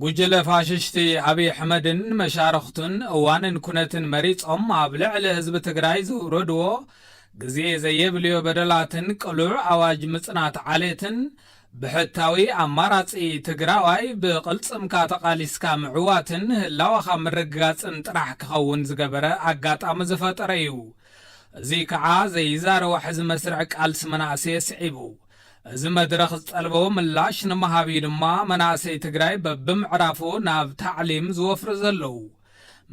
ጉጅለ ፋሽስቲ ኣብይ ኣሕመድን መሻርኽቱን እዋንን ኩነትን መሪጾም ኣብ ልዕሊ ህዝቢ ትግራይ ዘውረድዎ ግዜ ዘየብልዮ በደላትን ቅሉዕ ኣዋጅ ምጽናት ዓሌትን ብሕታዊ ኣማራጺ ትግራዋይ ብቕልጽምካ ተቓሊስካ ምዕዋትን ህላወኻ ምርግጋጽን ጥራሕ ክኸውን ዝገበረ ኣጋጣሚ ዝፈጠረ እዩ። እዚ ከዓ ዘይዛረ ዋሕዚ መስርዕ ቃልሲ መናእሰይ ኣስዒቡ። እዚ መድረኽ ዝጠልቦ ምላሽ ንምሃብ እዩ ድማ መናእሰይ ትግራይ በብምዕራፉ ናብ ታዕሊም ዝወፍሩ ዘለዉ።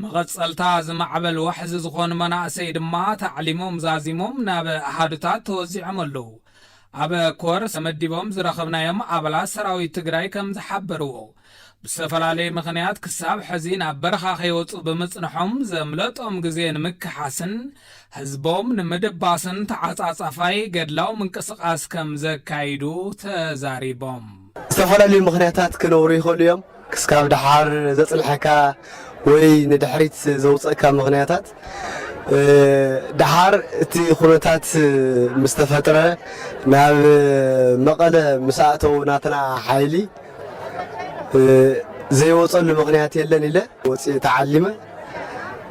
መቐጸልታ እዚ ማዕበል ዋሕዚ ዝኾኑ መናእሰይ ድማ ታዕሊሞም ዛዚሞም ናብ ኣሃዱታት ተወዚዖም ኣለዉ። ኣብ ኮር ተመዲቦም ዝረኸብናዮም ኣባላት ሰራዊት ትግራይ ከም ዝሓበርዎ፣ ብዝተፈላለየ ምኽንያት ክሳብ ሕዚ ናብ በረኻ ከይወፁ ብምፅንሖም ዘምለጦም ግዜ ንምክሓስን ህዝቦም ንምድባስን ተዓፃፃፋይ ገድላዊ ምንቅስቓስ ከም ዘካይዱ ተዛሪቦም። ዝተፈላለዩ ምኽንያታት ክነብሩ ይኽእሉ እዮም። ክስካብ ደሓር ዘጽንሐካ ወይ ንድሕሪት ዘውጸእካ ምኽንያታት፣ እ፣ ደሓር እቲ ኩነታት ምስ ተፈጥረ ናብ መቐለ ምስ ኣእተዉ ናትና ሓይሊ፣ እ፣ ዘይወጸሉ ምኽንያት የለን ኢለ ወጺኤ ተዓሊመ።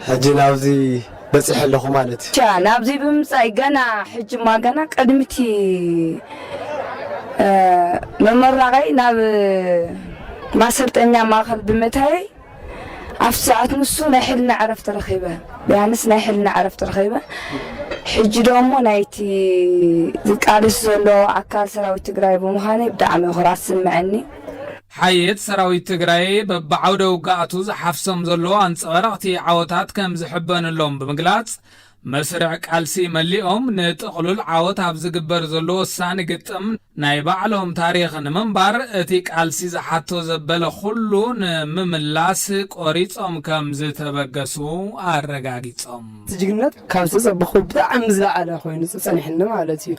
ሕጂ ናብዚ በጺሐ ኣለኹ ማለት እዩ። ቻ፣ ናብዚ ብምምጻይ ገና ሕጂ ማ ገና ቅድሚቲ፣ እ፣ መመራቐይ ናብ ማሰልጠኛ ማእከል ብምእታየይ ኣብቲ ሰዓት ንሱ ናይ ሕልና ዕረፍቲ ረኺበ። ቢያንስ ናይ ሕልና ዕረፍቲ ረኺበ። ሕጂ ደሞ ናይቲ ዝቃለስ ዘሎ ኣካል ሰራዊት ትግራይ ብምዃነይ ብጣዕሚ ኩራት ዝስምዐኒ። ሓየት ሰራዊት ትግራይ በብዓውደ ውግኣቱ ዝሓፍሶም ዘሎ ኣንጸባረቕቲ ዓወታት ከም ዝሕበንሎም ብምግላጽ፣ መስርዕ ቃልሲ መሊኦም ንጥቕሉል ዓወት ኣብ ዝግበር ዘሎ ወሳኒ ግጥም ናይ ባዕሎም ታሪኽ ንምንባር እቲ ቃልሲ ዝሓቶ ዘበለ ኩሉ ንምምላስ ቆሪጾም ከም ዝተበገሱ ኣረጋጊጾም። እቲ ጅግንነት ካብ ዝተጸበኹ ብጣዕሚ ዝለዓለ ኮይኑ ጸኒሕኒ ማለት እዩ።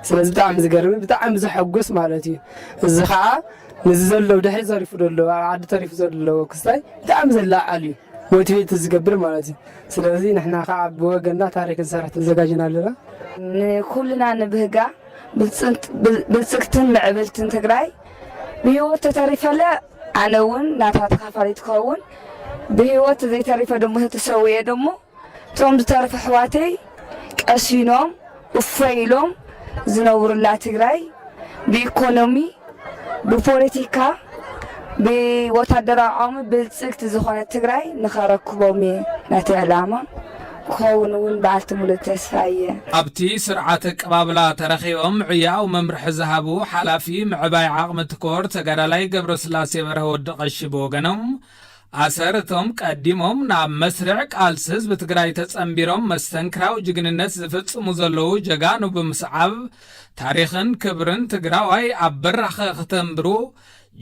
ስለዚ ብጣዕሚ ዝገርም፣ ብጣዕሚ ዘሐጉስ ማለት እዩ። እዚ ኸዓ ነዚ ዘሎ ድሕሪ ተሪፉ ዘሎ፣ ኣብ ዓዲ ተሪፉ ዘሎ ክስታይ ብጣዕሚ ዘለዓል እዩ፣ ሞቲቬት ዝገብር ማለት እዩ። ስለዚ ንሕና ኸዓ ብወገንና ታሪክ ክንሰርሕ ተዘጋጅና ኣለና። ንኩልና ንብህጋ ብልጽንት-፣ ብል-፣ ብልጽግትን ምዕብልትን ትግራይ ብህይወት ተተሪፈለ ኣነ እውን ናታ ተኻፋሊት ክኸውን፣ ብህይወት ዘይተሪፈ ደሞ ተሰውየ ደሞ እቶም ዝተረፉ ኣሕዋተይ ቀሲኖም እፎይ ኢሎም ዝነብሩላ ትግራይ ብኢኮኖሚ፣ ብፖለቲካ፣ ብወታደራዊ ዓቕሚ ብልጽግቲ ዝኾነት ትግራይ ንኸረክቦም እየ ናተይ ዕላማ። ክኸውን እውን በዓልቲ ሙሉእ ተስፋ እየ። ኣብቲ ስርዓተ ኣቀባብላ ተረኺቦም ዕያዊ መምርሒ ዝሃቡ ሓላፊ ምዕባይ ዓቕሚ ትኮር ተጋዳላይ ገብረስላሴ በርሀ ወዲ ቀሺ ብወገኖም፣ ኣሰር እቶም ቀዲሞም ናብ መስርዕ ቃልሲ ህዝቢ ትግራይ ተጸንቢሮም መስተንክራዊ ጅግንነት ዝፍጽሙ ዘለዉ ጀጋኑ ብምስዓብ፣ ታሪኽን ክብርን ትግራዋይ ኣብ በራኸ ክተንብሩ፣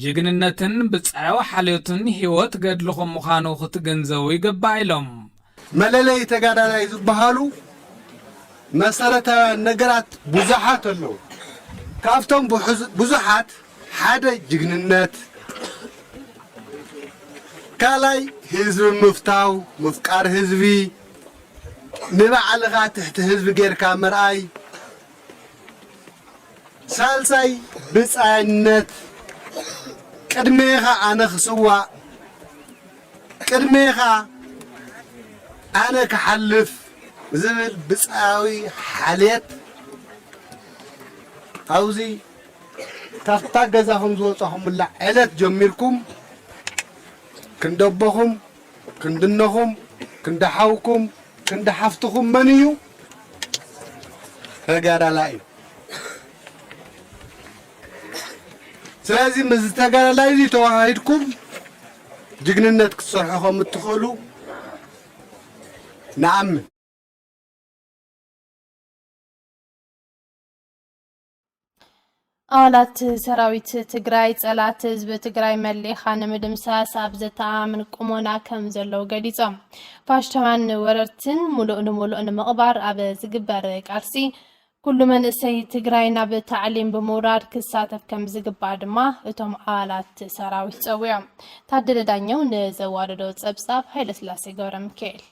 ጅግንነትን ብጻያዊ ሓልዮትን ህይወት ገድልኹም ምዃኑ ክትግንዘቡ ይግባእ ኢሎም። መለለይ ተጋዳላይ ዝበሃሉ መሰረታውያን ነገራት ብዙሓት ኣለዉ። ካብቶም ብዙ-፣ ብዙሓት ሓደ ጅግንነት፣ ካልኣይ ህዝቢ ምፍታው፣ ምፍቃር ህዝቢ፣ ንባዕልኻ ትሕቲ ህዝቢ ጌርካ ምርኣይ፣ ሳልሳይ ብጻይነት፣ ቅድሜኻ ኣነ ክስዋእ፣ ቅድሜኻ ኣነ ክሓልፍ ዝብል ብጻያዊ ሓልየት ኣብዚ ካብታ ገዛኹም ዝወጻኹምላ ዕለት ጀሚርኩም ክንደቦኹም፣ ክንድነኹም፣ ክንደሓውኩም፣ ክንደሓፍትኹም መን እዩ? ተጋዳላይ እዩ። ስለዚ ምስዚ ተጋዳላይ እዚ ተዋሃሂድኩም ጅግንነት ክትሰርሑ ከም እትኽእሉ ንኣምን። ኣባላት ሰራዊት ትግራይ ጸላእቲ ህዝቢ ትግራይ መሊእኻ ንምድምሳስ ኣብ ዘተኣማምን ቁመና ከም ዘለዉ ገሊጾም። ፋሽስታውያን ወረርትን ሙሉእ ንሙሉእ ንምቕባር ኣብ ዝግበር ቃልሲ ኩሉ መንእሰይ ትግራይ ናብ ታዕሊም ብምውራድ ክሳተፍ ከም ዝግባእ ድማ እቶም ኣባላት ሰራዊት ጸዊዖም። ታደለ ዳኘው ንዘዋደዶ ጸብጻብ ሃይለስላሴ ገብረ ሚካኤል።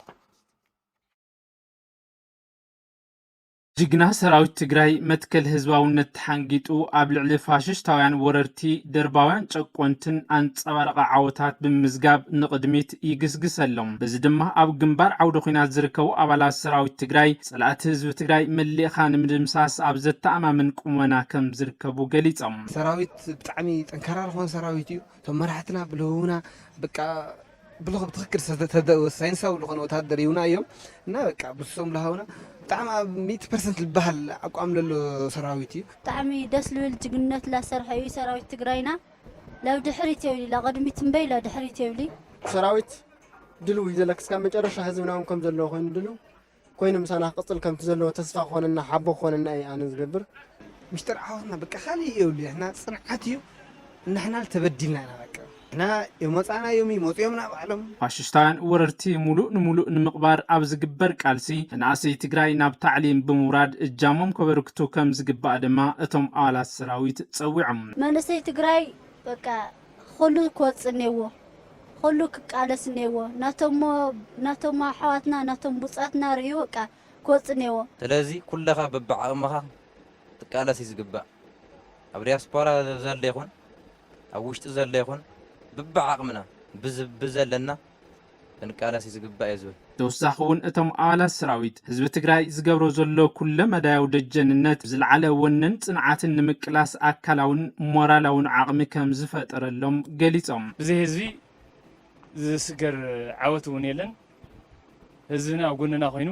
ጅግና ሰራዊት ትግራይ መትከል ህዝባውነት ተሓንጊጡ ኣብ ልዕሊ ፋሽስታውያን ወረርቲ ደርባውያን ጨቆንትን ኣንጸባረቐ ዓወታት ብምምዝጋብ ንቕድሚት ይግስግስ ኣሎ። በዚ ድማ ኣብ ግንባር ዓውደ ኲናት ዝርከቡ ኣባላት ሰራዊት ትግራይ ጸላእቲ ህዝቢ ትግራይ መሊእኻ ንምድምሳስ ኣብ ዘተኣማምን ቁመና ከም ዝርከቡ ገሊጾም። ሰራዊት ብጣዕሚ ጠንካራ ዝኾነ ሰራዊት እዩ። እቶም መራሕትና ብልህውና በቃ ብልኹ ብትኽክል ሳይንሳዊ ዝኾነ ወታደር ይሁና እዮም እና በቃ ብሶም ልሃውና ብጣዕሚ ኣብ ሚእቲ ፐርሰንት ዝበሃል ኣቋም ለሎ ሰራዊት እዩ። ብጣዕሚ ደስ ልብል ጅግንነት ላሰርሐ እዩ ሰራዊት ትግራይና። ላብ ድሕሪት የብሊ ላቅድሚት እምበይ ላድሕሪት የብሊ። ሰራዊት ድልው እዩ ዘለ ክስካብ መጨረሻ ህዝብና እውን ከም ዘለዎ ኮይኑ ድልው ኮይኑ ምሳና ክቅፅል ከምቲ ዘለዎ ተስፋ ክኾነና ሓቦ ክኾነና እዩ ኣነ ዝገብር። ሚስጥር ዓወትና በቃ ካልእ የብሉ ሕና ፅንዓት እዩ። ንሕና ተበዲልና ኢና በቃ ንሕና የመፃና እዮም ይመፅዮምና ባዕሎም። ፋሽስታውያን ወረርቲ ሙሉእ ንሙሉእ ንምቕባር ኣብ ዝግበር ቃልሲ መናእሰይ ትግራይ ናብ ታዕሊም ብምውራድ እጃሞም ከበርክቱ ከም ዝግባእ ድማ እቶም ኣባላት ሰራዊት ፀዊዖም። መንእሰይ ትግራይ በቃ ኩሉ ክወፅእ እኒአዎ። ኩሉ ክቃለስ እኒአዎ። ናቶም ናቶም ኣሕዋትና ናቶም ቡፃትና ርእዩ በቃ ክወፅእ እኒአዎ። ስለዚ ኩለኻ በብዓቕምኻ ክትቃለስ እዩ ዝግባእ። ኣብ ዲያስፖራ ዘሎ ይኹን ኣብ ውሽጢ ዘሎ ይኹን ብብዓቕምና ብዝ- ብዘለና ክንቃለስ እዩ ዝግባእ እየ ዝብል። ተወሳኺ እውን እቶም ኣባላት ሰራዊት ህዝቢ ትግራይ ዝገብሮ ዘሎ ኩለ መዳያዊ ደጀንነት ብዝለዓለ ወነን ፅንዓትን ንምቅላስ ኣካላውን ሞራላውን ዓቕሚ ከም ዝፈጠረሎም ገሊፆም። ብዘይ ህዝቢ ዝስገር ዓወት እውን የለን። ህዝብና ኣብ ጎንና ኮይኑ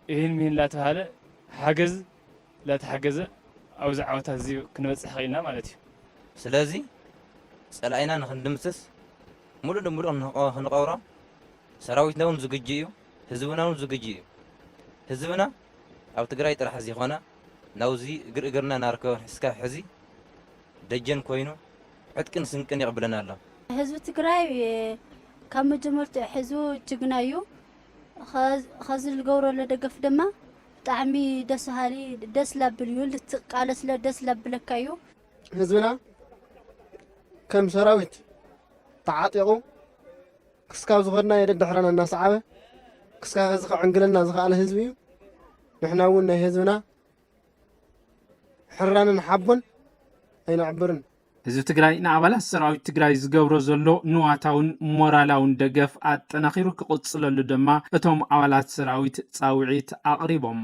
ይህን ሚህን ላተባሃለ ሓገዝ ላተሓገዘ ኣብዚ ዓወታት እዚ ክንበፅሕ ኽኢልና ማለት እዩ። ስለዚ ፀላኢና ንክንድምስስ ሙሉእ ንሙሉእ ክንቆ- ክንቐብሮ ሰራዊትና እውን ዝግጁ እዩ፣ ህዝብና እውን ዝግጁ እዩ። ህዝብና ኣብ ትግራይ ጥራሕ ዘይኮነ ናብዚ እግር እግርና ናርከበ እስካብ ሕዚ ደጀን ኮይኑ ዕጥቅን ስንቅን የቕብለና ኣሎ። ህዝቢ ትግራይ ካብ መጀመርትኡ ሕዙ ጅግና እዩ። ኸዚ ልገብሮ ለ ደገፍ ድማ ብጣዕሚ ደስ በሃሊ ደስ ላብል እዩ። ልትቃለስ ለ ደስ ላብለካ እዩ። ህዝብና ከም ሰራዊት ተዓጢቑ ክስካብ ዝኸድናዮ ደድሕረና እናሰዓበ ክስካብ ሕዚ ከዕንግለና ዝኸኣለ ህዝቢ እዩ። ንሕና እውን ናይ ህዝብና ሕራንን ሓቦን ኣይነዕብርን። ህዝቢ ትግራይ ንኣባላት ሰራዊት ትግራይ ዝገብሮ ዘሎ ንዋታውን ሞራላውን ደገፍ ኣጠናኺሩ ክቕፅለሉ ድማ እቶም ኣባላት ሰራዊት ፃውዒት ኣቕሪቦም።